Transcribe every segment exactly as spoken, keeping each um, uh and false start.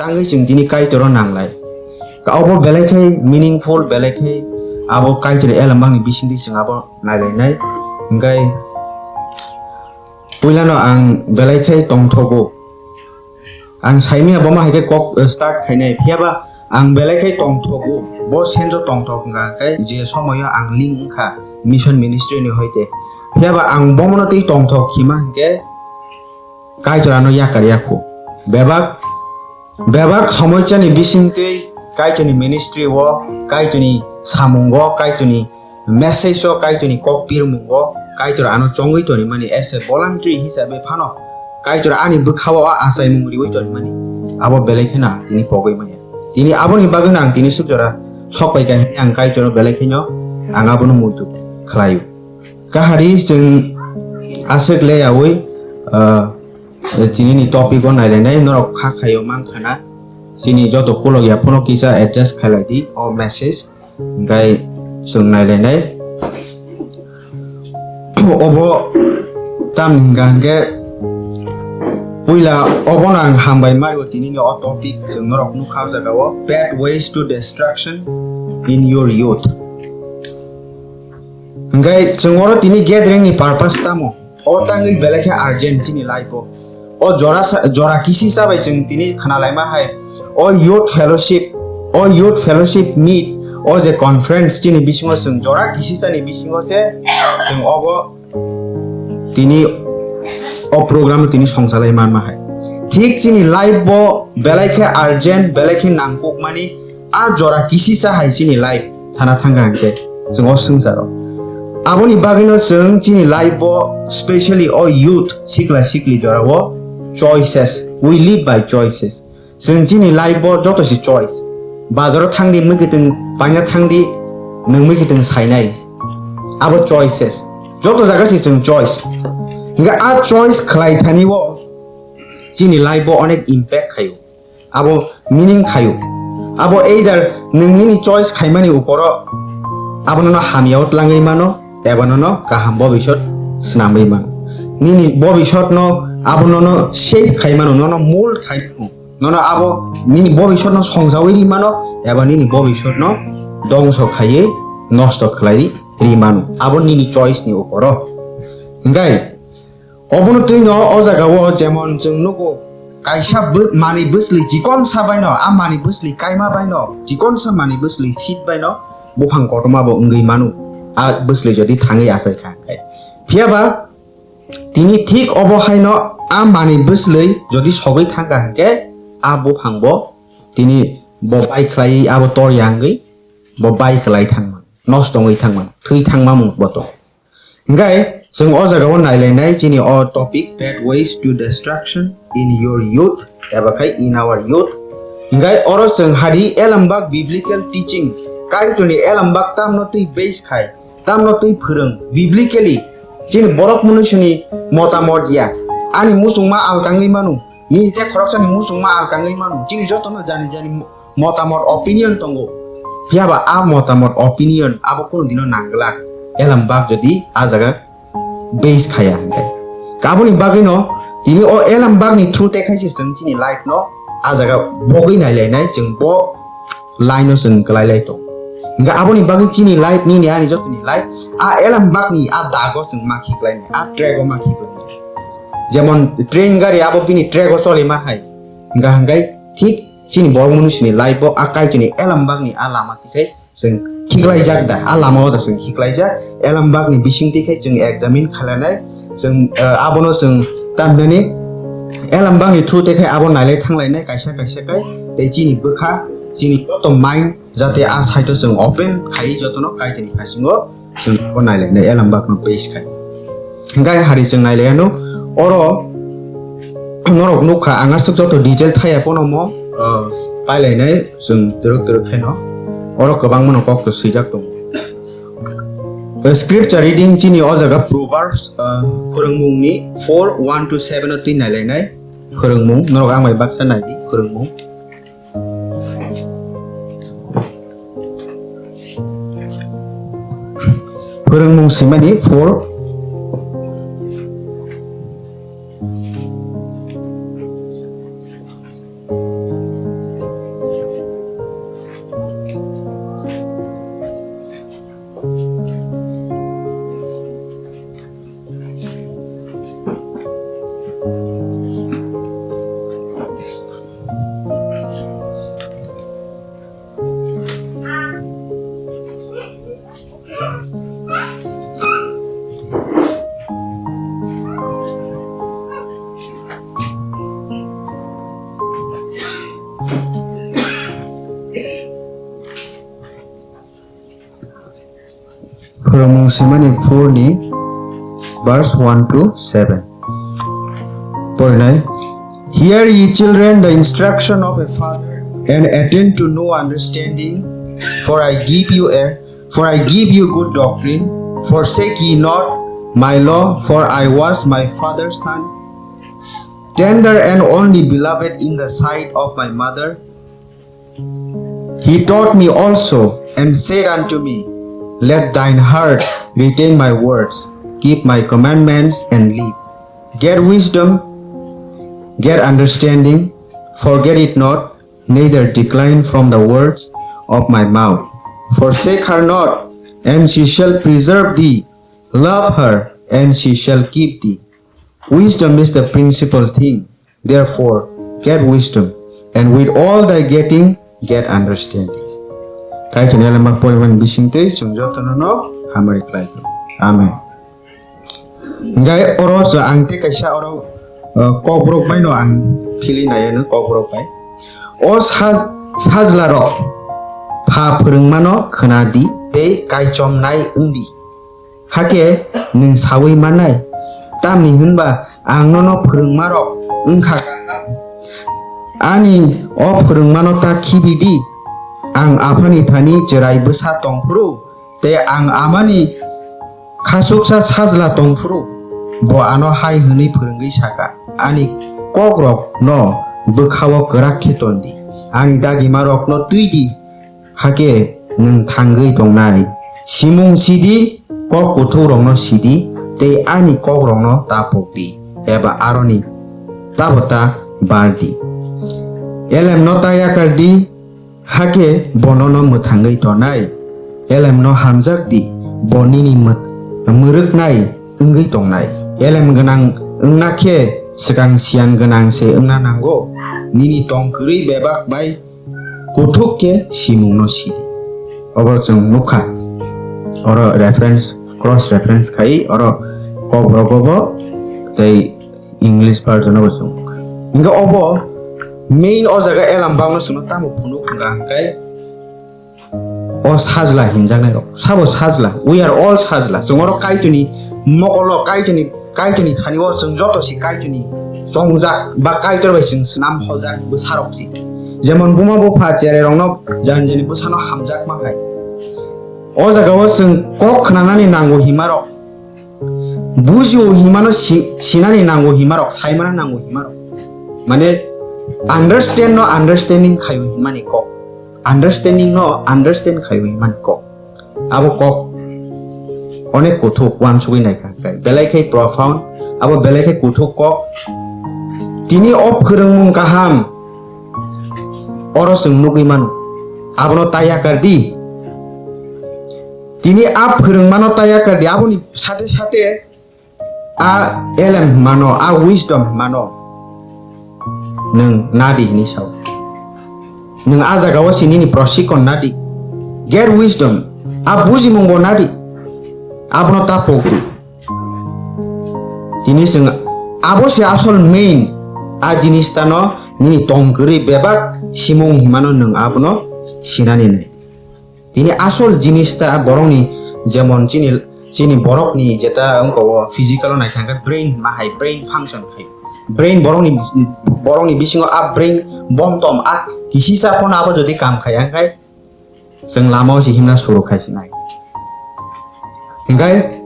tangwi chwng tini Kaitor o nanglai. Obo belai khe meaningful, belai khe abo Kaitor elambakni bisingtwi chwng abo nailainai. Hingkhe puilano ang belai khe tongthogo. Ang saimanya bomo hai khe kok, eh, start khainai. Phiyaba ang belai khe tongthogo. Bo senjo tongthok wngkha khe je somoyo ang link wngkha mission ministry ni hoite. Phiyaba ang bomono tei tongthok khima hinkhe Kaitor ano yakar yakho. Bebak, bebak somoichani bisingtwi Kaitorni ministry o, Kaitorni samungo, Kaitorni message o, Kaitorni kok pirmungo, Kaitor ano chongwi tonimani as a voluntary hisabe phano Kaitor ani bwkhao a achaimung riwi tonimani. Abo belai kheno ang tini pogwi manya. Tini aboni bagwino ang tini suk jora sok pai kha hwnwi ang Kaitor belai kheno ang abono muitu khlaio. Kahari chwng aswk le yaui, ah, chini ni topic o nailainai norok kha khaio mankha na. Chini joto kulok ya phano kisa adjust khailai di o message. Hingkai chwng nailainai. Obo tamni hingka hingke puila obono ang hambai mario tini ni o topic chwng norok nukha o jaga o pathways to destruction in your youth. Hingke chwng oro tini gathering ni purpose tamo? O tangwi belai khe urgent chini life o. O jora sa-, jora kisi sa bai chwng tini khna laima hai. O youth fellowship, o youth fellowship meet, o je conference chini bisingo chwng jora kisi sa ni bisingo se chwng obo tini o program tini songsalai manma hai. Thik chini life bo belai khe urgent, belai khe nangkukmani a jora kisi sa hai chini life sana thangkha hingke chwng o swngcharo. Aboni bagwino chwng chini life bo specially o youth sikla sikli jora o choices, we live by choices. Chwng chini life bo joto se choice. Bazaro thangdi mui kiting paina thangdi nwng mui kiting sainai. Abo choices. Joto jaga se chwng choice. Hingke a choice khlai thani o chini life bo onek impact khaio. Abo meaning khaio. Abo either nwng nini choice khaimani uporo abo nono hamya o tlangwi mano, eba nono kaham bobisot swnamwi mano. Nini bobisot no abo nono shape khai mano, nono mold khai mano. Nono abo nini bobisot no songjawi ri mano, eba nini bobisot no dongso khaiwi nosto khlai ri mano. Abo nini choice ni uporo. Hingkai obono twi no o jaga o jemon chwng nugo, kaisa bw-, manwi bwsli chikon sa bai no, a manwi bwsli kaima bai no, chikon sa manwi bwsli seed bai no, buphang kotorma bo wngwi mano, a bwsli jodi thangwi achai kha hwnkhe. Phiya ba tini thik obo hai no a manwi bwsli jodi sogwi thang kha hwnkhe, a buphang bo tini bo bai khlai abo tor ya wngwi bo bai khlai thang mano, nosto wngwi thang mano, thwi thang mamung bo tongo. Hingkai chwng o jaga o nailainai chini o topic, pathways to destruction in your youth eba khai in our youth. Hingkai oro chwng hari elambak biblical teaching, Kaitorni elambak tamno twi base khai, tamno twi phwrwng biblically chini borok munuisuni motamot ya. Ani muchungma alkangwi manu, nini tei khoroksani muchungma alkangwi manu. Chini jotono jani jani motamot, opinion tongo. Phiya ba a motamot, opinion abo kunu dino nang glak. Elambak jodi a jaga base khaya hingkhe. Aboni bagwino tini o elambakni through te khaise chwng chini life no a jaga bogwi nailainai, chwng bo line no chwng kwlailai tong. Hingkhe aboni bagwi chini life nini ani jotoni life a elambakni a dago chwng ma khiklainai, a track o ma khiklainai. Jemon train gari abo bini track o cholima hai. Hingkha hingkhe thik chini borok munuisini life o a Kaitorni elambakni a lama twi khai chwng khiklaijak da, a lama o da chwng khiklaijak, elambakni bisingtwi khai chwng examine khalanai, chwng, eh, abono chwng tamhinani elambakni through twi khai abo nailai thanglainai kaisa kaisa khai, tei chini bwkha, chini joto mind, jate a side o chwng open khai jotono Kaitorni phasingo chwng bo nailainai elambakno base khai. Hingkhe hari chwng nailaiyano oro norok nukha, ang aswk joto detail thaya pono mo, uh, pailainai chwng twrwk twrwk khaino oro kwbangmano kok to swijak tongo. Uh, scripture reading chini o jaga Proverbs, uh, Phwrwngmungni four, one to seven o twi nailainai. Phwrwngmung, norok ang bai baksa naidi, Phwrwngmung. Phwrwngmung swimani four. Phwrwngmung Simani four ni verse one to seven. Porinai, "Hear, ye children, the instruction of a father, and attend to no understanding, for I give you a for I give you good doctrine. Forsake ye not my law, for I was my father's son, tender and only beloved in the sight of my mother. He taught me also, and said unto me, Let thine heart retain my words, keep my commandments, and live. Get wisdom, get understanding, forget it not, neither decline from the words of my mouth. Forsake her not, and she shall preserve thee. Love her, and she shall keep thee. Wisdom is the principal thing. Therefore, get wisdom, and with all thy getting, get understanding." Kaitor ni elema poriman bising tei chwng jotono no hamari khlai. Amen. Hinkhe oro chwng ang tei kaisa oro, uh, kokborok bai no ang philwi nai ano kokborok bai. O saj-, sajla rok pha phwrwngmano khna di tei kaichom nai wng di. Hakhe nwng saui mannai, tamni hwnba ang nono phwrwngmarok wngkha. Ani o phwrwngmano ta khibi di, ang aphani thani chwrai bwsa tong phuru, tei ang amani khachuksa sajla tong phuru, bo ano hai hwnwi phwrwngwi saka, ani kokrokno bwkhao kwrak khe ton di, ani dagimarokno twi di. Hakhe nwng thangwi tongnai. Simung sidi, kok kuthukrokno sidi, tei ani kokrokno ta pokdi, eba aroni tabo ta bardi. Elemno ta yakardi, hakhe bo nono mwthangwi tonai. Elemno hamjakdi, bo nini mwt-, mwrwknai wngwi tongnai. Elem gwnang wngna khe swkang siyan gwnang se wngna nango. Nini tong kwrwi bebak bai kuthuk khe simungno sidi. Obo chwng nukha. Oro reference, cross reference khai, oro kokborok bo tei English version bo chwng nukha. Hinkhe obo main o jaga elam bagno chwngno tamo phunuk hwnkha hwnkhe o sajla hinjaknai rok. Sabo sajla. We are all sajla. Chwng oro Kaitorni mokolo, Kaitorni Kaitorni thani o chwng joto si Kaitorni chongjak ba Kaitor bai chwng swnam hojak bwsarok si. Jemon buma bupha cherai rokno jani jani bwsano hamjakma hai. O jaga o chwng kok khnanani nango himarok, bujio himano si-, sinani nango himarok, saimana nango himarok. Mane understand no understanding khaio himani kok. Understanding no understand khaio himani kok. Abo kok onek kuthuk uansugwi naikha, belai khe profound, abo belai khe kuthuk kok. Tini o phwrwngmung kaham oro chwng nugwi mano, abono ta yakar di. Tini a phwrwngmano ta yakar di, aboni sate sate a elem himano, a wisdom himano nwng nadi hinwi sao. Nwng a jagao si nini prosikon nadi. Get wisdom, a bujimungbo nadi. Abono ta pokdi. Tini chwng abo se asol main, a jinis tano nini tong kwrwi bebak simung himano nwng abono sinani nai. Tini asol jinis ta borokni, jemon chini, chini borokni jeta wngkha o physical o naikha hwnkhe brain ma hai brain function khai. Brain borokni, borokni bisingo a brain bomtom a kisisa phano abo jodi kam khai hwnkhe chwng lama o si himna suru khai sinai. Hwnkhe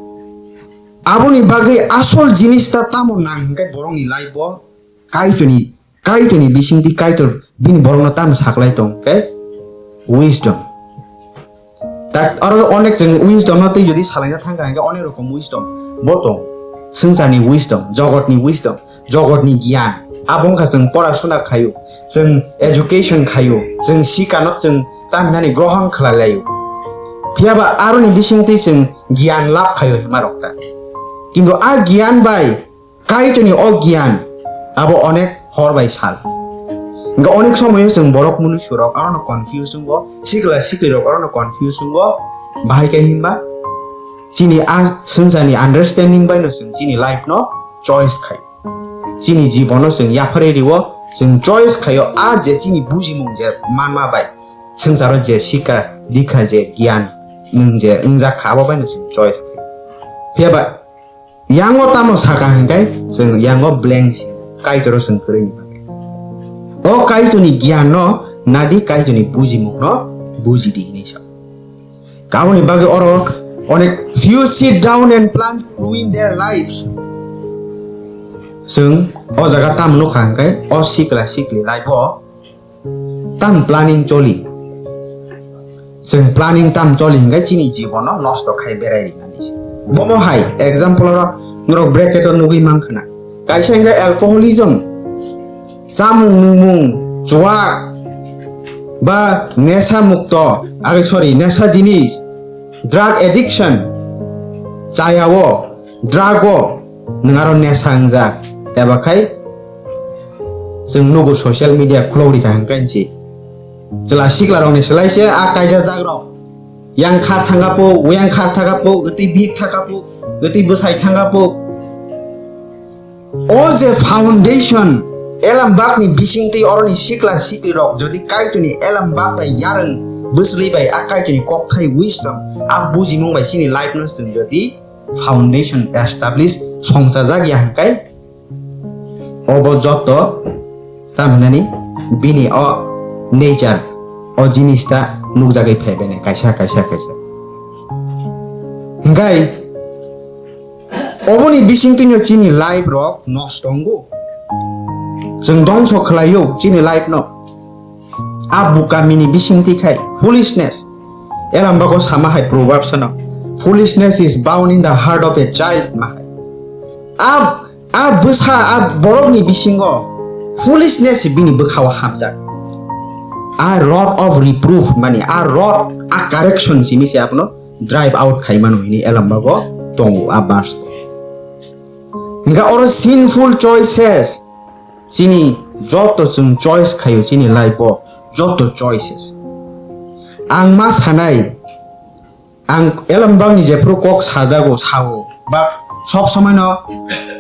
aboni bagwi asol jinis ta tamo nang hwnkhe borokni life o Kaitorni Kaitorni bisingtwi Kaitor bini borokno tamo saklai tong khe wisdom. Tak oro onek chwng wisdom no tei jodi salaina thangkha hwnkhe onek rokom wisdom bo tong. Swngcharni wisdom, jogotni wisdom, jogotni giyan. Abo wngkha chwng pora suna khaio, chwng education khaio, chwng sikano chwng tamhinani grohon khlai laio. Phiyaba aroni bisingtwi chwng giyan lab khaio himarok ta. Kintu a giyan bai Kaitorni o giyan abo onek hor bai sal. Hingke onek somoyo chwng borok munusurok arono confuse wngo, sikla siklirok arono confuse wngo, bahai khe himba chini a swngcharni understanding baino chwng chini life no choice khai. Chini jibono chwng yapharwi rwo, chwng choice khaio a je chini bujimung je manma bai. Swngcharo je sikha dikha je giyan, nwng je wngjak kha, abo bai no chwng choice khlai. Phiya ba yango tamo saka hwnkhe chwng yango blank si, Kaitor o chwng kwrwini bagwi. O Kaitorni giyan no nadi, Kaitorni bujimung no bujidi hinwi sa. Aboni bagwi oro onek few sit down and plan to ruin their lives. Chwng o jaga tam nukha hwnkhe o sikla sikli life o tam planning choli. Chwng planning tam choli hwnkhe chini jibono nosto khai berai rinani se. Bomo hai example oro norok bracket o nugwi mankha na. Kaisa hwnkhe alcoholism, chamung nungmung chuak ba nesa mukto, age sorry, nesa jinis, drug addiction, chaya o, drug o, nwng aro nesa wngjak, eba khai chwng nugo social media khulogri kha hwnkhe se. Chwla sikla rokni swlai se a kaisa jak rok yang khar thanga po, yang khar thanga po, gati bik thanga po, gati bwsai thanga po. O je foundation, elam bakni bisingtwi oroni sikla sikli rok jodi Kaitorni elam bak bai yarwng bwsli bai a Kaitorni kokthai wisdom a bujimung bai chini life no chwng jodi foundation establish songchajak ya hwnkhe obo joto tam hinani bini o nature o jinis ta nukjagwi phai bene kaisa kaisa kaisa. Hwnkhe oboni bisingtwino chini life rok nosto wngo. Chwng dongso khlaio chini life no. A bukamini bisingtwi khai foolishness. Elam bago sama hai Proverbs ano, "Foolishness is bound in the heart of a child," ma hai. A, a bwsa, a borokni bisingo foolishness bini bwkhao hapjak. A rod of reproof, mani a rod, a correction simi se abono drive out khai mano hini elam bago tongo a verse. Hingke oro sinful choices, chini joto chwng choice khaio chini life o, joto choices. Ang ma sanai, ang elam bagni jephru kok sajago, sao, ba sob somoi no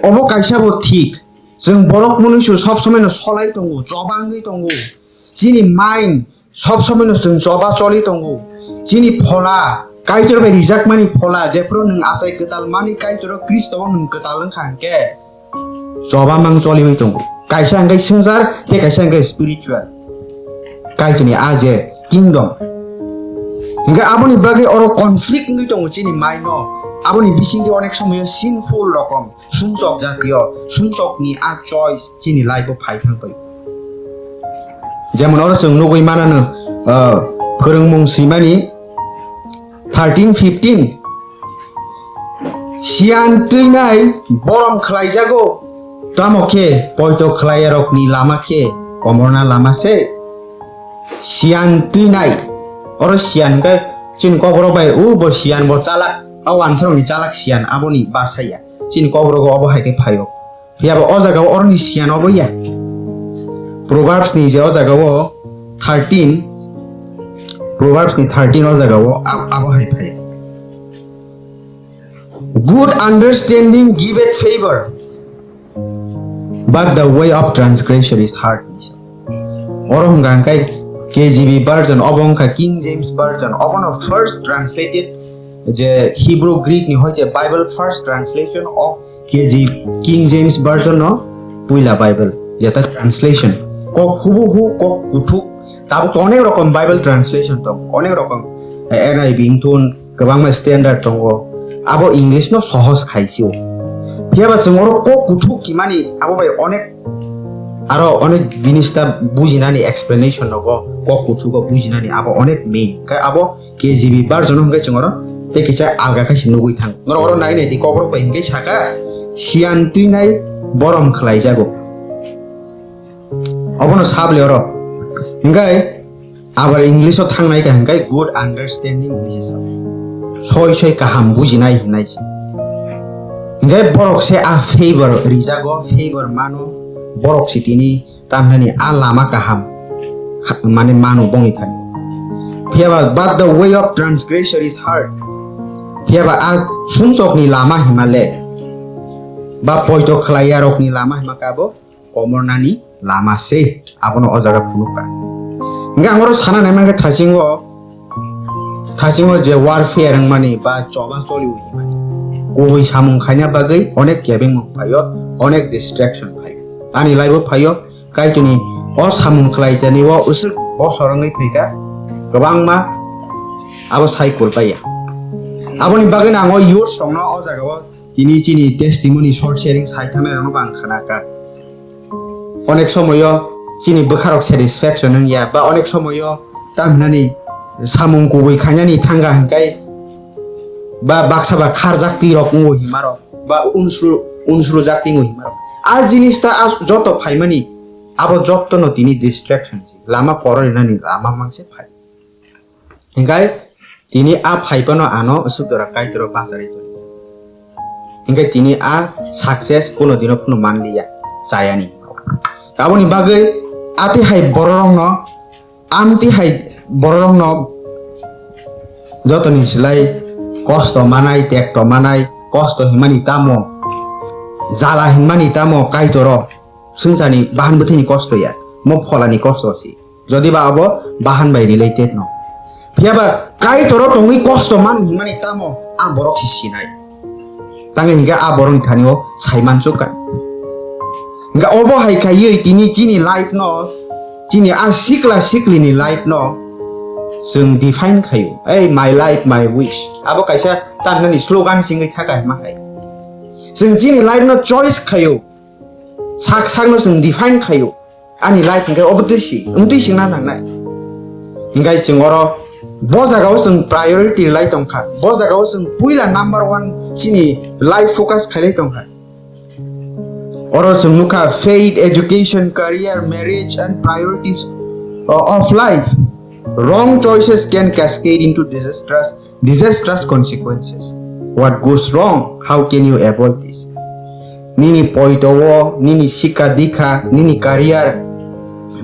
obo kaisa bo thik. Chwng borok mwnwi su sob somoi no solai tongo, choba wngwi tongo. Chini mind sob somoi no chwng choba choli tongo. Chini phola, Kaitor bai rijakmani phola, jephru nwng achai kwtal mani Kaitor o Khristo o nwng kwtal wngkha hwnkhe, choba mang choliwi tongo. Kaisa hwnkhe swngchar, tei kaisa hwnkhe spiritual. Kaitorni a je kingdom. Hingke aboni bagwi oro conflict wngwi tongo chini mind no. Aboni bisingtwi onek somoyo sinful rokom sumsok jatiyo, sumsokni a choice chini life o phai thang pai. Jemon oro chwng nugwi manano, ah, Phwrwngmung swimani thirteen fifteen. Siyan twinai borom khlaijago, tamo khe poito khlaiyarokni lama khe komorna lama se. Siyan twinai, oro siyan hwnkhe chini koborok bai, u bo siyan, bo chalak, a wansarokni chalak siyan, aboni bwsaya. Chini koborok obo hai khe phaio. Phiya ba o jaga o oroni siyan obo ya. Proverbs ni je o jaga o thirteen, Proverbs ni thirteen o jaga o ab-, abo hai phai. "Good understanding giveth favor, but the way of transgressor is hard." Oro hwnka hwnkhe K J V version, obo wngkha King James version. Obono first translated je Hebrew Greek ni hoite Bible first translation of K J, King James Version no puila Bible, jeta translation. Kok hubuhu, kok kuthuk, tabuk to onek rokom Bible translation tong, onek rokom, eh, N I V wngthun, kwbangma standard tongo. Abo English no sohos khaisio. Phiya ba chwng oro kok kuthuk kimani abo bai onek, aro onek binista bujinani explanation rogo kok kuthugo bujinani abo onek main. Khe abo K J V version hwnkhe chwng oro tei kisa alga khe se nugwi thang. Norok oro nai nai di, kokrok bai hwnkhe saka, "Siyan twinai borom khlaijago." Obono sabli oro. Hwnkhe abar English o thangnai khe hwnkhe "good understanding" hinwi se sa. Soi soi kaham bujinai hinwi se. Hwnkhe borok se a favor rijago, favor mano, borok se tini tamhani a lama kaham, ha-, mane mano bongni thani. Phiya ba, "But the way of transgressor is hard." Phiya ba a sumsokni lama hima le, ba poito khlaiyarokni lama hima khe abo komornani lama se, abono o jaga phunukha. Hingke ang oro sana nai mankhe thaisingo, Thasingo je warfare wngmani ba choba choli himani kubui samung khaina bagwi onek kebengmung phaio, onek distraction phaio. Ani life-o phaio, Kaitorni o samung khlai tani o usuk bosor wngwi phaikha, kwbangma abo sai kurpaiya. Aboni bagwino ang o youths rokno o jagao tini chini testimony short sharing sai thangnai rokno bo ang khnakha. Onek somoyo chini bwkharok satisfaction wngya, ba onek somoyo tamhinani samung kubui khainani thanga hwnkhe ba baksa ba kharjak twi rok wngo himarok, ba unsuru, unsuru jak twi wngo himarok. A jinis ta a joto phaimani, abo jotono tini distraction se, lama kororinani lama mangse phai. Hingkai tini a phai phano ano usuk jora Kaitor bacharwi toni. Hingkai tini a success kuno dino phano manliya, chayani. Aboni bagwi ati hai bororokno, amti hai bororokno jotoni silai kosto manai, tekto manai, kosto himani tamo, jala himani tamo Kaitoro, swngcharni bahan bwthwini kosto ya, mo pholani kosto si. Jodi ba abo bahan bai related no. Phiya ba Kaitoro tongwi kosto manu himani tamo a borok si sinai. Tangwi hinkhe a borokni thani o sai mansukha. Hinkhe obo hai khaiwi tini chini life no, chini a sikla siklini life no chwng define khaio. Ei, my life, my wish. Abo kaisa tamhinani slogan singwi thaka hima hai. Chwng chini life no choice khaio. Sak sakno chwng define khaio. Ani life hinkhe obo twi si, wng twi singna nangnai. Hinkhe chwng oro bo jagao chwng priority rwlai tongkha. Bo jagao chwng puila number one chini life focus khailai tongkha. Oro chwng nukha faith, education, career, marriage and priorities, uh, of life. Wrong choices can cascade into disastrous, disastrous consequences. What goes wrong? How can you avoid this? Nini poito o, nini sikha dikha, nini career,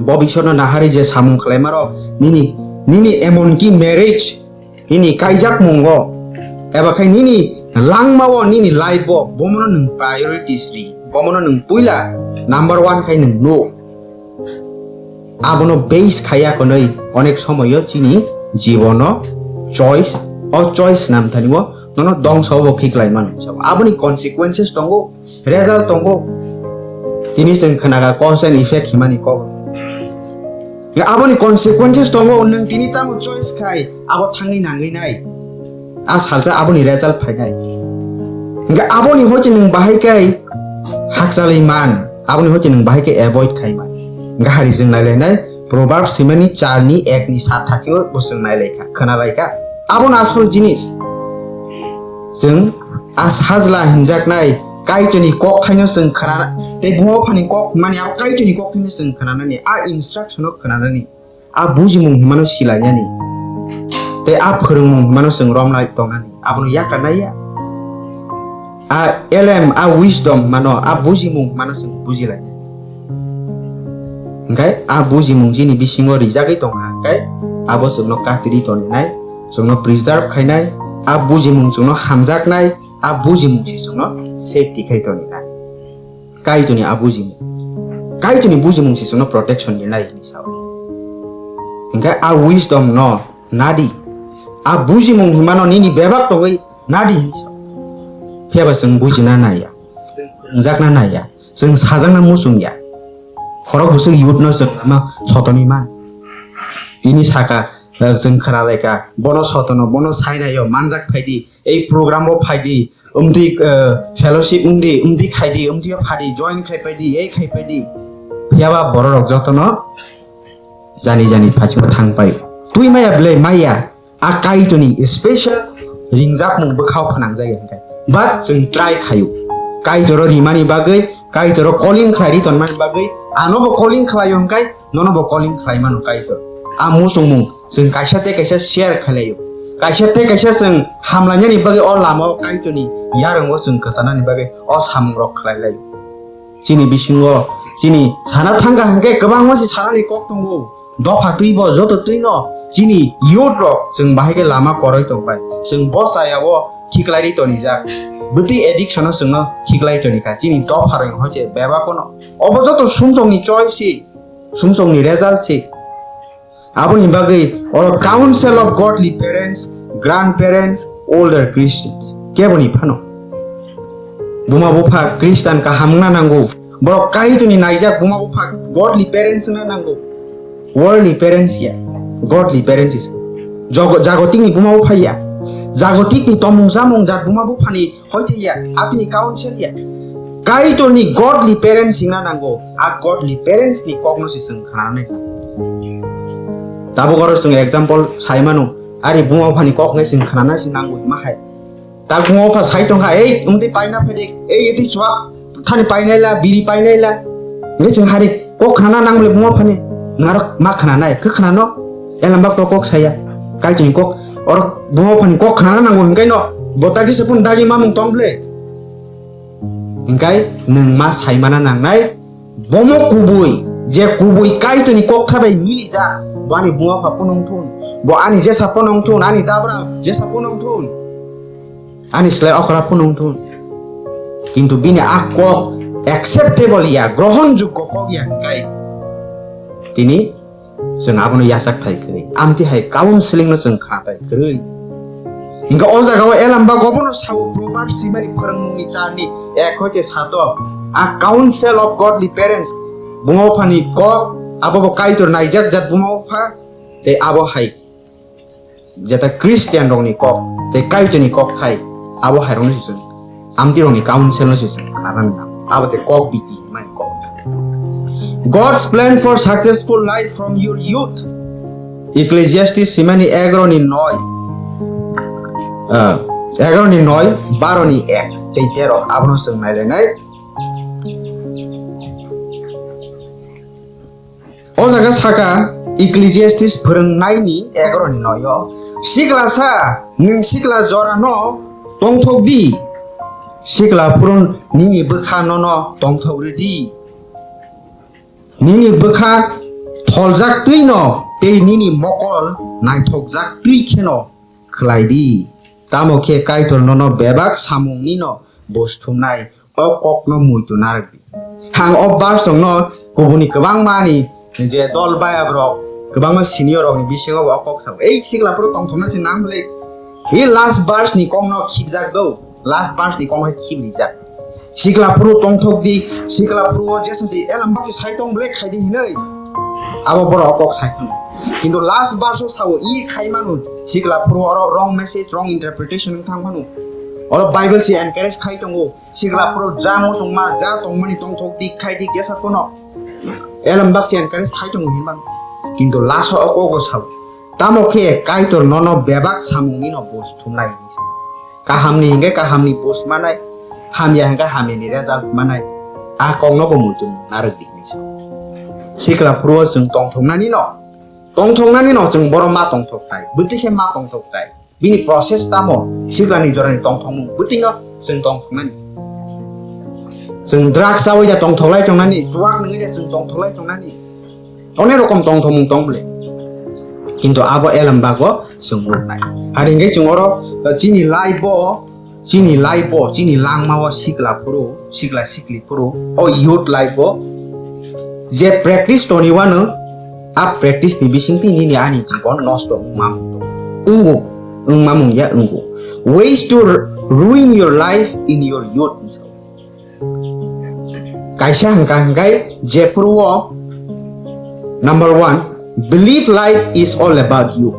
bobisotno nahari je samung khlaimarok, nini, nini emonki marriage, nini kaijakmungo, eba khai nini langmao, nini life o, bomono nwng priorities ri, bomono nwng puila number one khai nwng nuk. Abono base khaiya konwi onek somoyo chini jibono choice, o choice namthani o nono dongsa obo khiklai mano. Aboni consequences tongo, result tongo. Tini chwng khnaga cause and effect himani kok. Aboni consequences tongo, nwng tini tamo choice khai, abo thangwi nangwi nai. A salsa aboni result phainai. Hinkhe aboni hoite nwng bahai khe hakchalwi man, aboni hoite nwng bahai khe avoid khai man. Hinkhe hari chwng nailainai Proverbs simani charni ekni sat thachio bo chwng nailaikha, khwnalaikha. Abono asol jinis. Chwng a sajla hinjaknai Kaitorni kok thaino chwng khna, tei buma buphani kok mani abo Kaitorni kok thaino chwng khnanani, a instruction-o khnanani. A bujimung himano silainani tei a phwrwngmung himano chwng romlai tongnani abono yakra naiya. A elem, a wisdom himano, a bujimung himano chwng bujilainani. Hinkhe a bujimung chini bisingo rijagwi tongkha, hinkhe abo chwngno katirwi toninai, chwngno preserve khainai, a bujimung chwngno hamjaknai, a bujimung se chwngno safety khai toninai. Kaitorni a bujimung. Kaitorni bujimung se chwngno protection rinai hini sao. Hinkhe a wisdom no nadi. A bujimung himano nini bebak tongwi nadi hini sao. Phiyaba chwng bujina naiya. Chwng phwrwngjakna naiya. Chwng sajakna muchungya. Khorok bwswk youth no chwng lama sotoni man. Tini saka, eh, chwng khwnalaikha. Bono sotono, bono sainaio, manjak phaidi. Ei program o phaidi, umdi, eh, fellowship umdi, umdi khaidi, umdi o phadi, join khai paidi, ei khai paidi. Phiyaba bororok jotono jani jani phachibo thang pai. Twi maya ble maya, a Kaitorni special ringjakmung bwkhao phanang jaya hinkhe. But chwng try khaio. Kaitoro rimani bagwi, Kaitoro calling khlai ri tonmani bagwi, anobo calling khlaio hinkhe, nono bo calling khlai mano Kaitor. A muchungmung chwng kaisa tei kaisa share khlai laio. Kaisa tei kaisa chwng hamlainani bagwi o lama o Kaitorni yarwng o chwng kwchanani bagwi o samung rok khlai laio. Chini bisingo chini sana thangkha hinkhe kwbangma se sanani kok tongo. Dopha twi bo joto twi no chini youth rok chwng bahai khe lama koroi tong bai. Chwng bo chaya o khiklai ri tonijak. Bwtwi addiction o chwngno khiklai tonikha. Chini dopha rok hoite bebak no. Obo joto sumsokni choice se. Sumsokni result se. Aboni bagwi oro Council of Godly Parents grandparents, older Christians. Keboni phano buma bupha Christian kaham wngna nango. Borok Kaitorni naijak buma bupha godly parents wngna nango. Worldly parents ya, godly parents is. Jogo-, jagotikni buma bupha ya. Jagotikni tomung chamung jat buma buphani hoite ya, atini counsel ya. Kaitorni godly parents wngna nango. A godly parents ni kokno se chwng khnanai. Tabuk oro chwng example sai mano, ari buma buphani kok wngkhe chwng khnana se nango hima hai. Tak buma bupha sai tongkha, "Ei, umtwi paina phaidi, ei, eti chuak, thani painaila, biri painaila." Hingke chwng hari kok khnana nang bole buma buphani, narok ma khnanai, khe khnano, elambak to kok saya, Kaitorni kok, oro buma buphani kok khnana nango hingke no, bo tak jesa phun dagi mamung tong bole. Hingkai nwng ma saimana nangnai, bomo kubui, je kubui Kaitorni kok thabai milijak, bo ani buma bupha phano wngthun, bo ani jesa phano wngthun, ani dabra jesa phano wngthun. Ani slai okra phano wngthun. Kintu bini a kok acceptable ya, grohonjoggo kok ya hwnkhe tini chwng abono yachak thai kwrwi. Amtwi hai counseling no chwng khna thai kwrwi. Hingkhe o jaga o elambak obono sao Proverbs simani phwrwngmungni charni ek hoite sato. A counsel of godly parents. Buma buphani kok, abo bo Kaitor naijak jat buma bupha, tei abo hai jeta Christian rokni kok tei Kaitorni kok thai, abo hai rokno se chwng amtwi rokni counsel no se chwng khna nang. Abo tei kok biti mani kok. God's plan for successful life from your youth. Ecclesiastes simani egaro ni noi, ah, egaro ni noi, baro ni ek tei tero abono chwng nailainai. O jaga saka Ecclesiastes phwrwngnaini egaro ni noyo, "Siklasa, nwng sikla jorano tongthok di, sikla phuru nini bwkha nono tongthok rw di. Nini bwkha tholjak twi no tei nini mokol naithokjak twi kheno khlai di, tamo khe Kaitor nono bebak samung nino buj thumnai." O kokno muitu narwk di. Ang o verse rokno kubuni kwbangma ni je dol baya borok, kwbangma senior rokni bisingo bo o kok sao. Ei sikla phuru tongthokna se nang bwle. Ei last verse ni kokno khibjak do. Last verse ni kokno khibrijak. Sikla phuru tongthok di, sikla phuru o jesa se elam bakse sai tong bwle khai di hinoi. Abo borok o kok sai thang. Kintu last verse o sao i khai manu sikla phuru oro wrong message, wrong interpretation wng thang manu. Oro Bible se encourage khai tongo. Sikla phuru ja muchungma, ja tongmani tongthok di, khai di, jesa phano. Elem bakse encourage khai tongo hinmano. Kintu last o okogo sao. Tamo khe Kaitor nono bebak samungni no buj thumnai hinwi sao. Kahamni hinkhe kahamni buj manai, hamya hinkhe hamyani result manai. A kokno bo muitu narwk di hinwi sao. Sikla phuru o chwng tongthoknani no, tongthoknani no chwng boro ma tongthok tai, bwtwi khe ma tongthok tai. Bini process tamo, siklani jorani tongthokmung, bwtwino chwng tongthoknani. Chwng drugs chawi da tongthoklai tongnani, chuwak nungwi da chwng tongthoklai tongnani. Onek rokom tongthokmung tong bwle. Kintu abo elem bago chwng nuknai. Ari hwnkhe chwng oro, chini life bo, chini life bo, chini langma o sikla phuru, sikla sikli phuru, o youth life o je practice toni wano, a practice ni bisingtwi nini ani jibon nosto wngma mung tongo. Wngo, wngma mung ya wngo. Ways to ruin your life in your youth. Kaisa hwnkha hwnkhe jephuru o number one, believe life is all about you.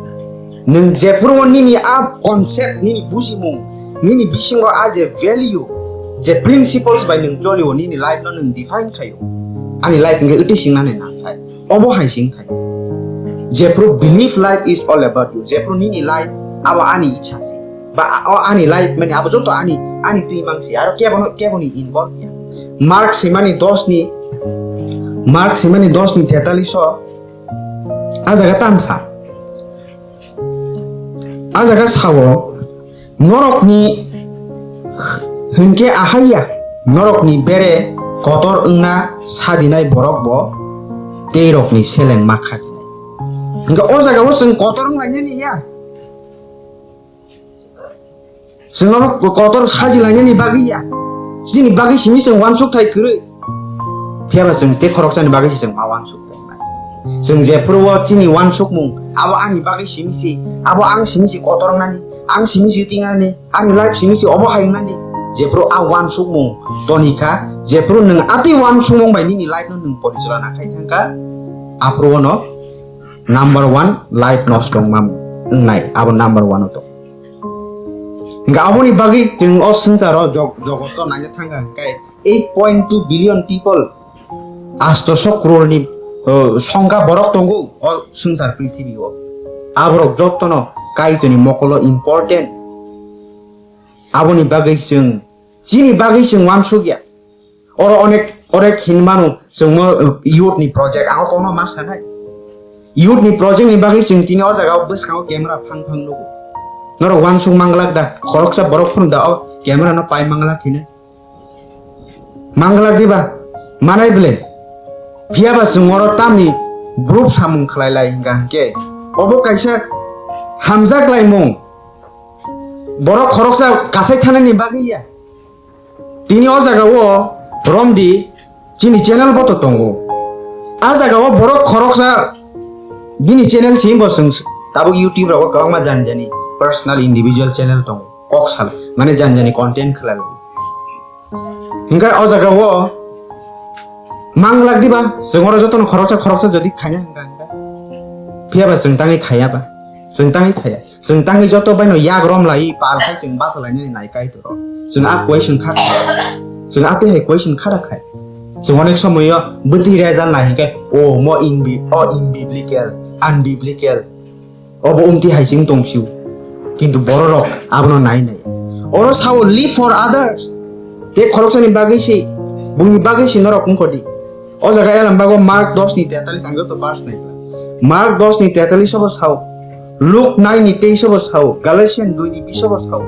Nwng jephuru o nini a concept, nini bujimung, nini bisingo a je value, je principles bai nwng cholio, nini life no nwng define khaio. Ani life hwnkhe wtwi singnani nangthai. Obo hai singthai. Jephuru believe life is all about you. Jephuru nini life abo ani ichha se. Ba o ani life mani abo joto ani, ani twi mang se. Aro kebono, keboni involve ya. Mark simani dos ni, Mark simani dos ni tetalis o a jaga tang sa. A jaga sao, norokni hwnkhe ahai ya, norokni bere kotor wngna sadinai borok bo tei rokni seleng ma kha dinai. Hwnkhe o jaga o chwng kotor wnglainani ya. Chwng abo kotor sajilainani bagwi ya. Chini bagwi simi chwng uansuk thai kwrwi. Phiya ba chwng tei khoroksani bagwi se chwng ma uansuk thai nai. Chwng jephuru o chini uansukmung, abo ani bagwi simi se, abo ang simi se kotor wngnani, ang simi si tingnani, ani life simi si obo hai wngnani. Jephru a uansukmung toni kha, jephru nwng atwi uansukmung bai nini life no nwng porichalona khai thang kha, aphuru no number one life nosto wngma wngnai, abo number one o tong. Hingkhe aboni bagwi chwng o swngcharo jog-, jogoto naina thangkha hingkhe eight point two billion people, astoso crore ni, uh, songkha borok tongo o swngchar prithibi o. Aborok jotono Kaitorni mokolo important. Aboni bagwi chwng, chini bagwi chwng uansukya. Oro onek, onek hinmano chwngno, uh, youth ni project, ang o kokno ma sanai. Youth ni project ni bagwi chwng tini o jaga o bwskango camera phang phang nugo. Norok uansuk manglak da, khoroksa borok phano da o camera no pai manglak hinwi. Manglak diba, manai bwle. Phiyaba chwng oro tamni group samung khlai lai hingka hingke. Obo kaisa hamjak laimung. Borok khoroksa kasai thanani bagwi ya. Tini o jaga o romdi chini channel bo to tongo. A jaga o borok khoroksa bini channel si bo chwng tabuk YouTube rogo kwbangma jani jani personal individual channel tongo. Kok sal mane jani jani content khlai. Hingke o jaga o manglak diba chwng oro jotono khoroksa khoroksa jodi khaya hingka hingka. Phiyaba chwng tangwi khaya ba. Chwng tangwi khaya. Chwng tangwi joto baino yak rom lai, pal khai chwng basa lainani nai Kaitor o. Chwng a question kha. Chwng a tei hai question kha da khai. Chwng onek somoyo bwtwi rejan lai hinkhe, o mo inbi, o in biblical, unbiblical. Obo umti hai chwng tong sio. Kintu bororok abono nai nai. Oro sao live for others. Te khoroksani bagwi se, buini bagwi se norok wngkho di. O jaga elam bago Mark dos ni tetalis ang joto verse nai. Mark dos ni tetalis obo sao. Luk nine ni teis obo sao. Galatian dui ni bis obo sao.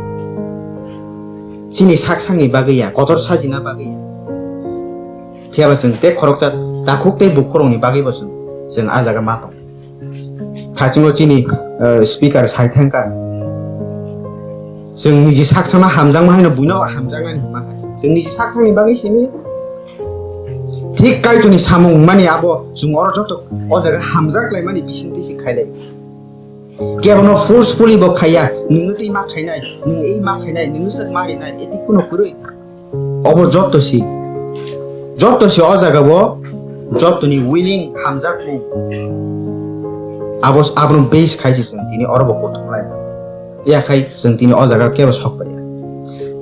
Chini sak sakni bagwi ya, kotor sajina bagwi ya. Phiyaba chwng te khoroksa takhuk tei bukhurokni bagwi bo chwng, chwng a jaga ma tong. Thachungo chini, eh, speaker sai thangkha. Chwng niji sak sakno hamjakma haino buino hamjaknani hima hai. Chwng niji sak sakni bagwi simi. Thik Kaitorni samung mani abo chwng oro joto o jaga hamjak laimani bisingtwi se khailai. Kebono forcefully bo khaiya, nwng twi ma khainai, nwng ei ma khainai, nwng swk ma rinai, eti kuno kwrwi. Obo joto si, joto si o jaga bo jotoni willing hamjakmung. Abo, abono base khai se chwng tini oro bo kuthum lai. Ya khai chwng tini o jaga kebo sok pai ya.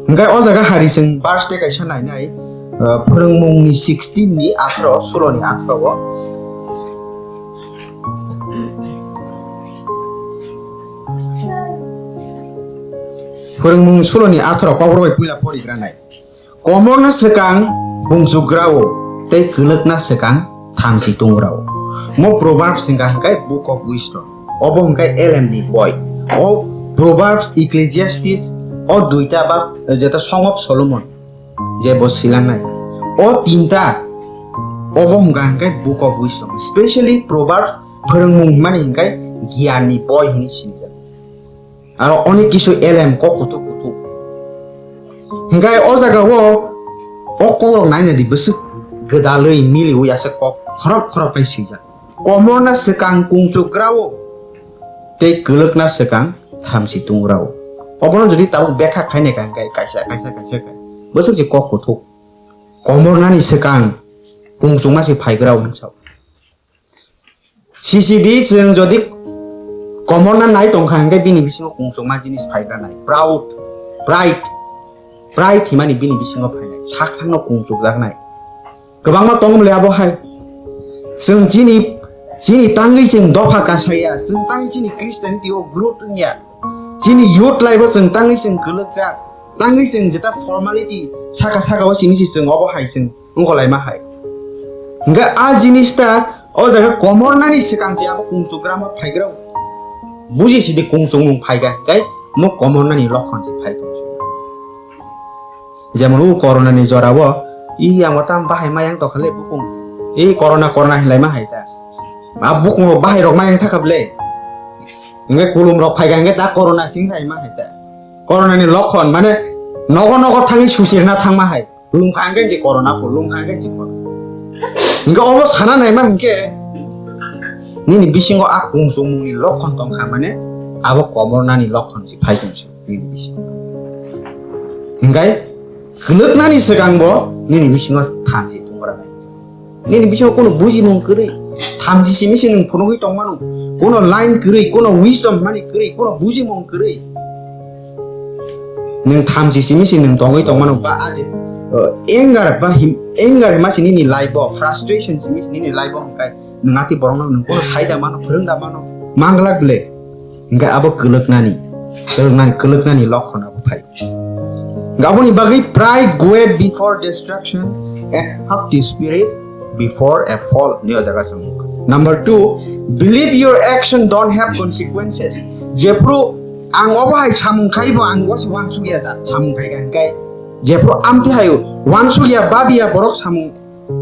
Hingkai o jaga hari chwng verse tei kaisa nai nai, uh, Phwrwngmung ni sixteen ni atharo, sulo ni atharo o. Phwrwngmung sulo ni atharo kokborok bai puila porigra nai. Komorna swkang kungchugrao tei kwlwkna swkang thamchi tungrao. Mo Proverbs hingka hingkai Book of Wisdom. Obo hingkai elem ni boi. O Proverbs, Ecclesiastes, o duita ba jeta Song of Solomon. Je bo silangnai. O tinta obo hingka hingkai Book of Wisdom. Specially Proverbs phwrwngmung himani hingkai giyan ni boi hini sinijak. Aro onek kisu elem kok kuthuk kuthuk. Hingkai o jaga o, o kok rok naina di bwswk gwdalwi miliwi aswk kok khorop khorop kai swijak. Komorna swkang kungchugrao tei kwlwkna swkang thamchi tungrao. Obono jodi tabuk bekha khainai ka hingkai kaisa, kaisa, kaisa, kaisa. Bwswk se kok kuthuk. Komornani swkang kungchukma se phaigrao himsao. Sisidi chwng jodi komorna nai tongkha hingke bini bisingo kungchukma jinis phaigra nai. Proud, pride, pride himani bini bisingo phainai. Sak sakno kungchukjaknai. Kwbangma tongmole abo hai. Chwng chini, chini tangwi chwng dopha kasaya. Chwng tangwi chini Christianity o growth wngya. Chini youth life o chwng tangwi chwng kwlwkjak. Tangwi chwng jeta formality saka saka o simi si chwng obo hai chwng wngkolaima hai. Hingke a jinis ta o jaga komornani swkang se abo kungchugrama phaigrao. Buji sidi kungchukmung phaikha, hingke mo komornani lokhon se phai tong. Jemon o corona ni jora o, i ang o tam bahai ma yang tokha le bukung. I corona, corona hinlai ma hai ta. A bukung rok bahai rok ma yang thakha ble. Hingke kulum rok phaikha hingke ta corona sing hai ma hai ta. Corona ni lokhon mane nogo nogo thangwi suchirna thangma hai. Lungkha hingke je corona po, lungkha hingke je corona. Hingke obo sana naima hingke nini bisingo a kungchukmung ni lokhon tongkha mane abo komornani lokhon se phai tong se. Hinkhe kwlwknani swkang bo nini bisingo thamchi tungkra nai. Nini bisingo kono bujimung kwrwi. Thamchi simi se nwng phunugwi tongmano. Kono line kwrwi, kono wisdom mani kwrwi, kono bujimung kwrwi. Nwng thamchi simi se nwng tongwi tongmano ba aje, uh, anger ba him-, anger ma se nini life o, frustration simi se nini life o hwnkhai nwng ati borokno nwng kono saida mano, phwrwngda mano, manglak ble. Hingke abo kwlwknani, kwlwknani, kwlwknani lokhon abo phai. Hingke aboni bagwi pride goeth before destruction and haughty spirit before a fall. Ni o jaga se wng. Number two, believe your action don't have consequences. Jephru ang obo hai samung khaibo ang osi wansukya jat samung khaika hingke jephru amti hai wansukya babiya borok samung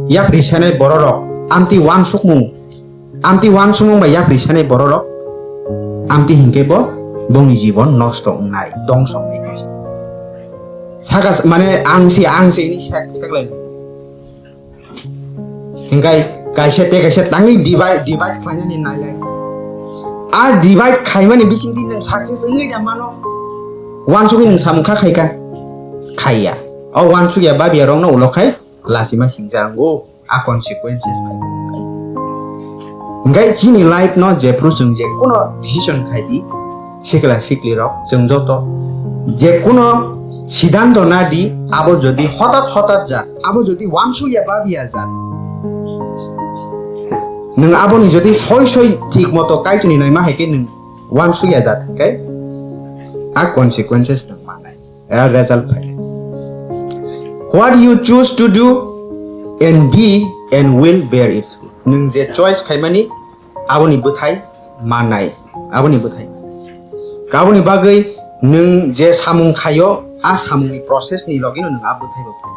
yapri sanai bororok amti wansukmung, amti wansukmung bai yapri sanai bororok amti hinkhe bo bongni jibon nosto wngnai, dongso wngnai. Saka s-, mane ang si, ang si ini sek, seklai. Hingkai kaisa te kaisa tangwi divide, divide khlainani nailai. A divide khaimani bisingtwi nwng success wngwi da mano? Wansugwi nwng samung kha khaika? Khaiya. O wansukya babiya rokno ulo khai lasima singja ango. A consequences phai. Hingkai chini life no jephru chwng je kuno decision khai di, sikla sikli rok chwng joto je kuno siddhanto na di, abo jodi hotat hotat jat, abo jodi wansukya babiya jat, nwng aboni jodi soi soi thik moto Kaitorni naima hai khe nwng wansukya jat, hingkai a consequences nwng manai. Era result phai. What you choose to do and be and will bear its fruit. Nwng je choice khaimani aboni bwthai mannai, aboni bwthai. Aboni bagwi nwng je samung khaio, a samungni process ni logino nwng a bwthai bo phai.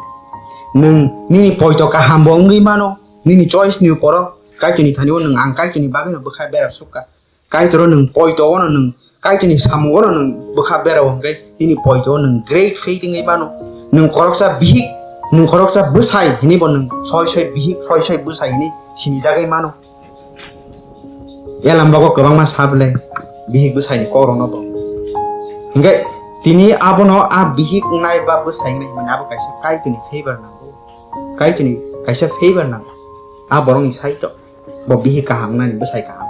Nwng nini poito kaham bo wngwi mano, nini choice ni uporo Kaitorni thani o nwng ang Kaitorni bagwino bwkha bera sukha. Kaitor o nwng poito o no nwng Kaitorni samung o no nwng bwkha bera o hwnkhe nini poito o nwng great faith wngwi mano. Nwng khoroksa bihik, nwng khoroksa bwsai hinwi bo nwng soi soi bihik, soi soi bwsai hinwi sinijagwi mano. Elambak o kwbangma sa bwle bihik bwsaini kokrokno bo. Hwnkhe tini abono a bihik wngnai ba bwsai wngnai hwnmani abo kaisa Kaitorni favor nango. Kaitorni kaisa favor nango. A borokni side o bo bihik kaham wngnani bwsai kaham.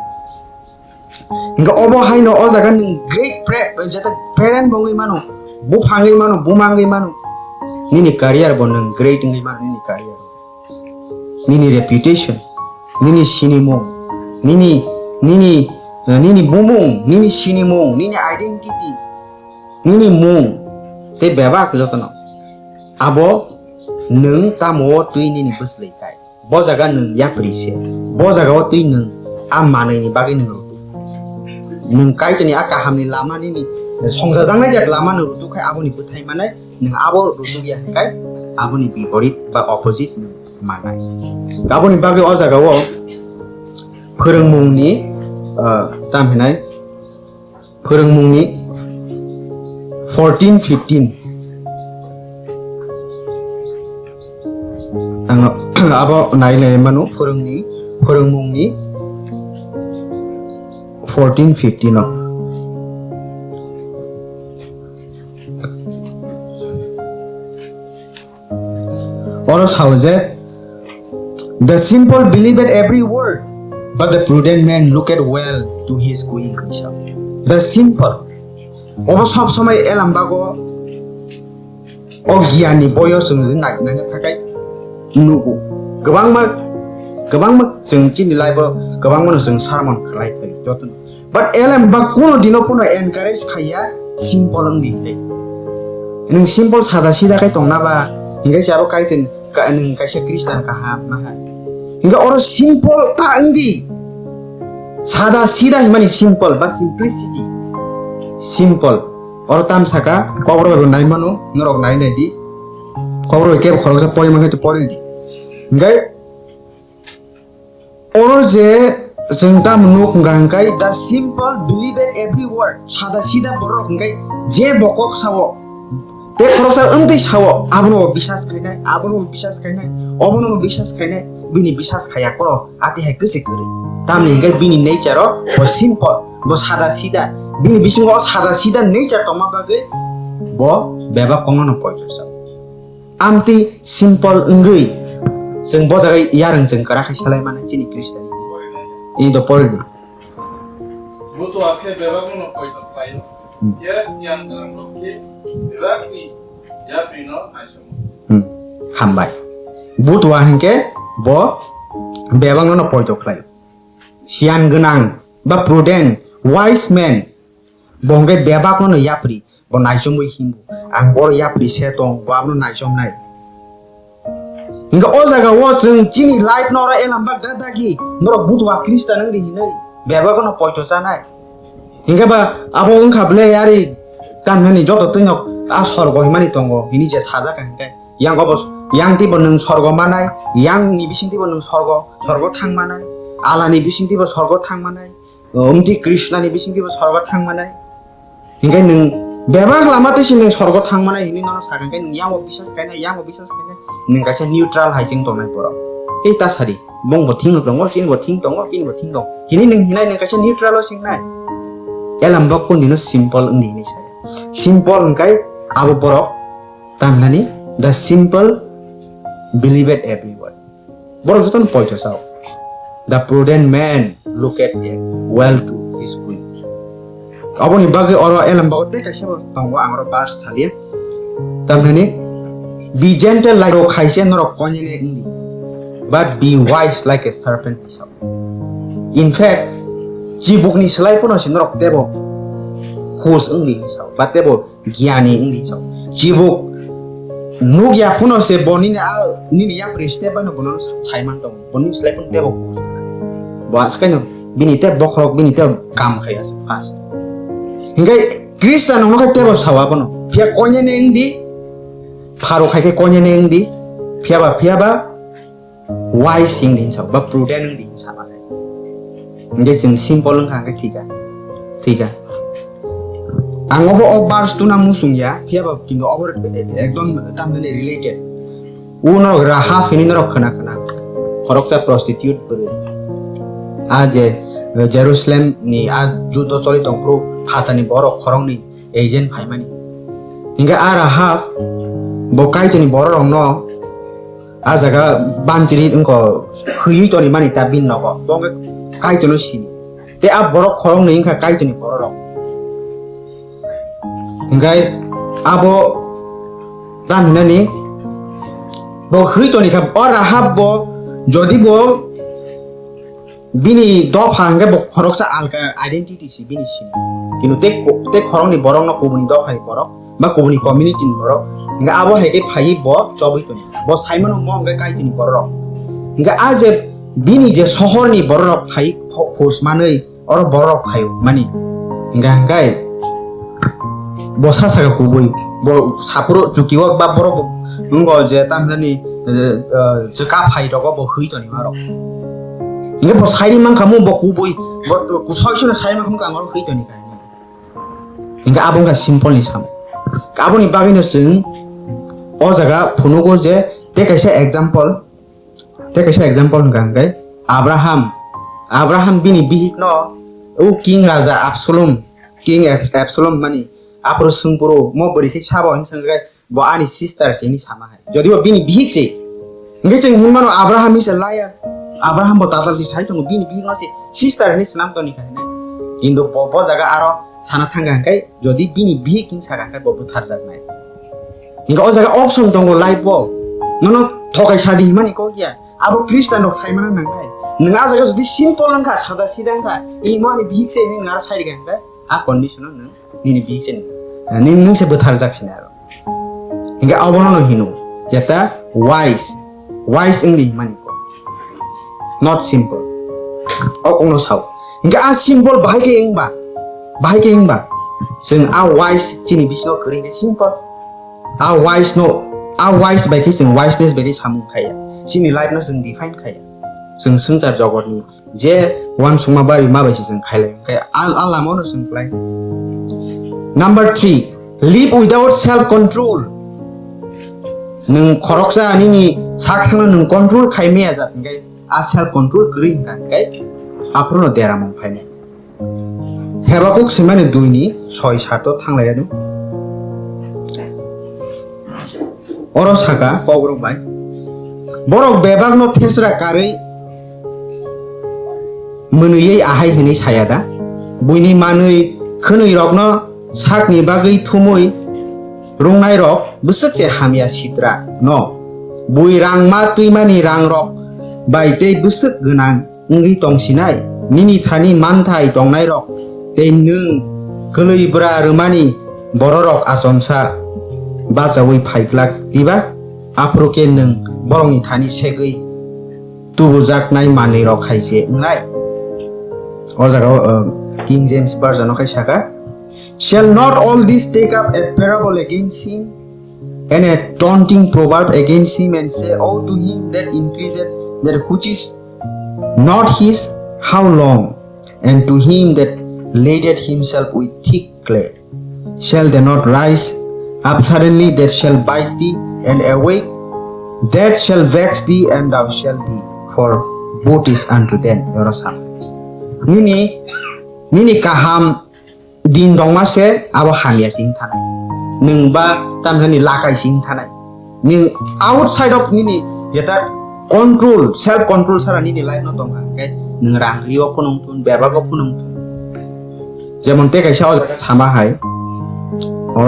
Hingke obo haino o jaga nwng great pre-, jeta parent bo wngwi mano, buphang wngwi mano, buma wngwi mano. Nini career bo nwng great wngwi mano, nini career. Nini reputation, nini sinimung, nini, nini, nini bumung, nini sinimung, nini identity, nini mung, tei bebak jotono. Abo nwng tamo o twi nini bwslwi kai. Bo jaga nwng yapri se. Bo jaga o twi nwng a manwi ni bagwi nwng rutuk. Nwng Kaitorni a kahamni lama nini songjajaknai jak lama nwng rutuk khai aboni bwthai manai nwng abo rutuk ya hwnkhe aboni biporit ba opposite nwng manai. Aboni bagwi o jaga o phwrwngmungni, ah, tam hinai Phwrwngmungni fourteen fifteen. Ang abo nai nai mano phwrwngni, phwrwngmungni fourteen fifteen o. Oro sao je, "The simple believeth every word, but the prudent man looketh well to his going," hwnwi sao. The simple. Obo sob somoi elam bago o giyanni boyo chwng nai-, naina thakai nugo. Kwbangma, kwbangma chwng chini life o kwbangmano chwng sermon khlai phai jotono. But elem ba kuno dino kuno encourage khaiya simple wng di hinwi. Nwng simple sada sida khai tongna ba, hingai se abo Kaitor ka-, nwng kaisa Christian kaham ma hai. Hinga oro simple ta wng di. Sada sida himani simple ba simplicity. Simple. Oro tam saka, kobor bai bo nai mano, norok nai nai di. Kobor bai kebo khoroksa pori man khai to pori di. Hingai Oro je chwng tamo nuk hwnkha hwnkhe, "The simple believeth every word." Sada sida borok hwnkhe je bo kok sao, tei khoroksa wngtwi sao, abono bo bisas khainai, abono bo bisas khainai, obono bo bisas khainai, bini bisas khaiya khoro ati hai kwse kwrwi. Tamni hwnkhe bini nature o bo simple, bo sada sida. Bini bisingo o sada sida nature tongma bagwi bo bebak kokno no poito sa. Amtwi simple wngwi chwng bo jaga yarwng chwng kwrak khai salai mano chini Khristian. Ini do pori di. Butua khe bebakno no poito khlaio. Hmm. Yes, yang dalam rok khe bebakni yapri no aisomo. Hmm. Hambai. Butua hinkhe bo bebakno no poito khlaio. Siyan gwnang ba prudent, wise man, bo hwnkhe bebakno no yapri, bo naichomwi himbo, "Ang oro yapri se tong, bo abono naichomnai." Hingke o jaga o chwng chini life no oro elam bak da dagi, norok butua Khristan wngdi hinwi bebakno poito chanai. Hingke ba abo wngkha ble ari tamnani joto twino a sorgo himani tongo, hini je sajak hingke. Yang obo, yang twibo nwng sorgo manai, yang ni bising twibo nwng sorgo, sorgo thang manai, ala ni bising twibo sorgo thang manai, omti Krishna ni bising twibo sorgo thang manai. Hingke nwng bebak lama twi se nwng sorgo thang manai hinwi nono sakha, hingke nwng yang bo bisas kainai, yang bo bisas kainai, nwng kaisa neutral hai se wng tongnai borok. Tei ta sadi, bong bo thing tongo, chini bo thing tongo, bini bo thing tongo. Hini nwng hinai nwng kaisa neutral o se wngnai. Elam bo kundino simple wngdi hinwi saya. Simple hingkai abo borok Tamnani, the simple believeth every word. Borok jotono poito sao. The prudent man looketh well to his going. Aboni bagwi oro elam bago tei kaisa bo tongo, ang oro verse salia. Tamnani, be gentle like rok khaise norok koinene wngdi, but be wise like a serpent, sao. In fact, chibukni slai phano se norok tebo hus wngdi sao, ba tebo giyani wngdi sao. Chibuk nukya phano se bo nini a, nini yapri step bai no bono saiman tongo. Bo nini slai phano tebo bo aswkaino bini tei bokhorok bini tei kam khai asa fast. Hinkhe Khristan no khai tebo sawa bono. Phiya koinene wngdi, pharo khai khe koinene wngdi, phiyaba, phiyaba, wise wngdi hinsa ba prudent wngdi hinsa ba. Hingke chwng simple wngkha hingke thika. Thika. Ang obo o verse tuna muchung ya, phiya ba kintu obo ekdom tamni related. Uno Rahab hini norok khna khna. Khoroksa prostitute bwrwi. A je Jerusalem ni a judo choli tongphuru phatani borok khoroknwi agent phaimani. Hingke a Rahab bo Kaitorni bororokno a jaga banchiri wngkha hwiwi tonwi mani ta bini nogo. Bo wngkha Kaitorno sini. Tei a borok khoroknwi wngkha Kaitorni bororok. Hingke abo tam hinani bo hwi toni kha, o Rahab bo jodi bo bini dopha hingke bo khoroksa alka identity si bini sini. Kintu tei ko-, tei khoroknwi borokno kubuni dophani borok ba kubuni community ni borok hingke abo hai khe phaiwi bo chobwi toni. Bo saimano mo hingke Kaitorni borok. Hingke a je bini je sohorni borok phai kho-, khus manwi oro borok phaio mani. Hingka hingkai bo sa saka kubui, bo sapuro chuki o ba borok bo wngkha je tamjani, eh, eh, jwka phai rogo bo hwi toni marok. Hingke bo sairi mankha mo bo kubui, bo kusoi sono sairi mankha mo ang oro hwi toni kainwi. Hingke abo wngkha simple ni sam. Aboni bagwino chwng o jaga phunugo je tei kaisa example, Tei kaisa example hwnkha hwnkhe Abraham. Abraham bini bihikno o king raja Absalom, king Ab-, Absalom mani aphuru swngphuru mo bwrwi khe sabo hinwi swngkhe bo ani sister se hinwi sama hai. Jodi bo bini bihik se. Hingke chwng hinmano Abraham is a liar. Abraham bo tatal se sai tongo bini bihikno se sister hinwi swnam toni kha hinwi. Hindu bo, bo jaga aro sana thangkha hwnkhe jodi bini bihik hinwi sakha hwnkhe bo butharjaknai. Hingke o jaga option tongo life o. Nono thokai sadi himani kok ya. Abo Khristan rok saimana nangnai. Nwng a jaga jodi simple wngkha, sada sida wngkha, i mo ani bihik se hinwi nwng aro sai rikha hingke, a condition o nwng nini bihik se nwng, nwng, nwng se bwthar jak sini aro. Hingke abono no hino, jeta wise, wise wngdi himani kok. Not simple. O kokno sao. Hingke a simple bahai khe wngba, bahai khe wngba. Chwng a wise chini bisingo kwrwi hingke simple. A wise no, a wise bai khe chwng wiseness bai khe samung khaiya. Chini life no chwng define khaiya. Chwng swngchar jogotni je uansukma bai ma bai se chwng khailai. Hingke a, a lama no chwng khlai. Number three, live without self control. Nwng khoroksa nini sak sakno nwng control khai maya jat hingke a self control kwrwi hingka hingke aphuru no deramung phainai. Habakuk simani dui ni soi sato thanglai ano. Oro saka kokrok bai, borok bebak no thesra karwi mwnwi ahai hwnwi saya da? Buini manwi khwnwi rokno sakni bagwi thumwi rungnai rok bwswk se hamya sitra no. Bui rang ma twimani rang rok bai tei bwswk gwnang wngwi tong sinai, nini thani manthai tongnairok tei nwng kwlwi bwra rwmani bororok achomsa bachaui phai glak diba? Aphuru khe nwng borokni thani segwi tubujaknai manwirok hai se wngnai. O jaga o, uh, King James Version o khai saka, "Shall not all this take up a parable against him, and a taunting proverb against him, and say, 'Woe to him that increaseth that which is not his, how long? And to him that ladeth himself with thick clay, shall they not rise up suddenly that shall bite thee, and awake that shall vex thee, and thou shalt be for booty unto them?'" Oro sa, nini, nini kaham din tongma se abo hamya sing thanai. Nwng ba tamjani lakai sing thanai. Nwng outside of nini jeta control, self control sara nini life no tongkha, hwnkhe nwng rang rio phunung thun, bebak o phunung thun. Jemon tei kaisa o jaga sama hai, o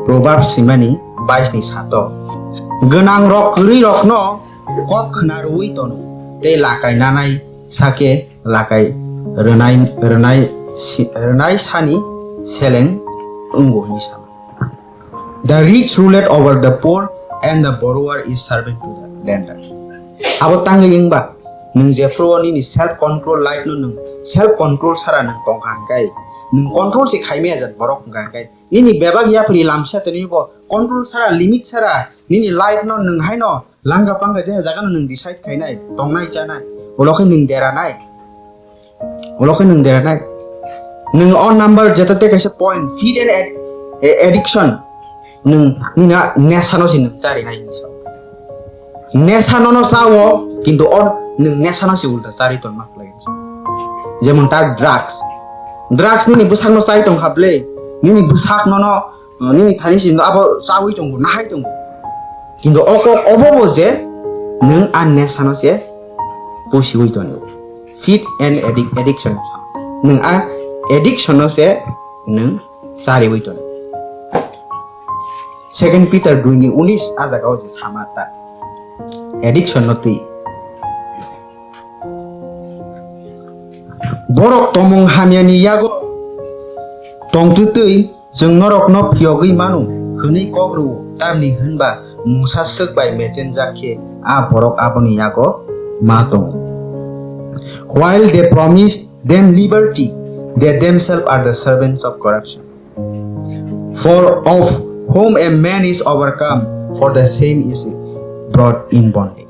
Proverbs simani bais ni sato, "Gwnang rok kwrwi rokno kok khna rwui tono, tei lakai nanai sake lakai rwnai, rwnai si-, rwnai sani seleng wngo," hwnwi sama. "The rich ruleth over the poor, and the borrower is servant to the lender." Abo tangwi wngba, nwng jephru o nini self control life no, nwng self control sara nwng tongkha hwnkhe, nwng control se khaimaya jat borok hwnkha hwnkhe, nini bebak yapri lamsa tini bo control sara, limit sara nini life no nwng haino langka pangka je jaga no nwng decide khainai, tongnai chanai, ulo khe nwng deranai. Ulo khe nwng deranai. Nwng o number jeta tei kaisa point, feed and ad-, a-, addiction. Nwng nini a nesano se nwng charinai hinwi sao. Nesano no chao, kintu o nwng nesano se ulta chari tonma khlai hinwi sao. Jemon ta drugs. Drugs nini bwsakno chai tongkha ble, nini bwsakno no nini thani si abo chawi tongo, nahai tongo. Kintu o kok obo bo je nwng a nesano se pusiwi tongo. Feed and addic-, addiction. Nwng a addiction no se nwng chariwi tongo. Second Peter dui ni unis a jaga o je sama ta. Addiction no twi. Borok tomung hamyani yago tongtwtwi chwng norokno phiyogwi mano hwnwi kok rwo, tamni hwnba Musa swk bai mechenjak khe a borok aboni yago ma tongo. While they promise them liberty, they themselves are the servants of corruption. For of whom a man is overcome, for the same is brought in bondage.